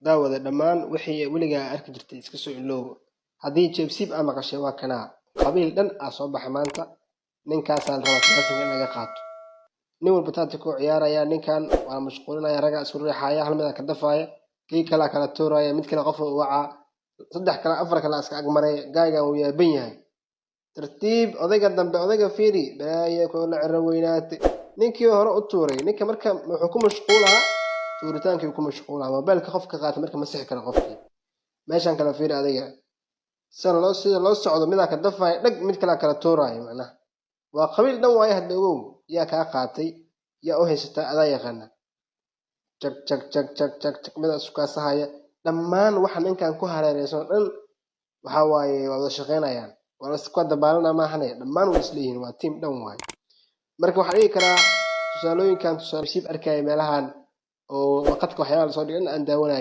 Daawada, dhammaan wixii weligaa arki jirtay iska soo iloow. Haddii jeebsiib aa maqashay, waa kanaa. Qabiil dhan aa soo baxa maanta. Ninkaasaa la rabaa telefonka in laga qaato. Nin walba tactic-uu ciyaaraya. Ninkan waa mashquulinaya, raggaa isku riixaya, hal midaa ka dafaaya, kii kalaa kala tuuraya, mid kale qof u wacaa, saddex kale, afar kale iska agmaray. Gaagan wuu yaaban yahay. Tartiib, odayga dambe, odayga fiiri, balaaye kula cero weynaatay. Ninkii hore u tuuray ninka marka wuxuu ku mashquulaa tuuritaankii, ku mashquulaa mobilka qofka qaata. Marka ma sixi karo qofkii. Meeshan kale fiiri adiga, sida loo socdo. Midaa ka dafaya dhag, mid kalaa kala tuuraya. Macnaha waa qabiil dhan waaye. Hadda ogow, yaa kaa qaatay, yaa u haysataa, adaa yaqaana. Jag jag jag jag jag jag, midaa isku kaasahaya. Dhammaan waxa ninkan ku hareereysan oo dhan waxa waaye waa wada shaqeynayaan, waa la isku dabaalana maahane, dhammaan way isleeyihiin, waa team dhan waaye. Marka waxaan dhigi karaa tusaalooyinkan, tusaale siib arkaya meelahan oo qadka waxyaalaha lasoo dhigay aan daawanayay.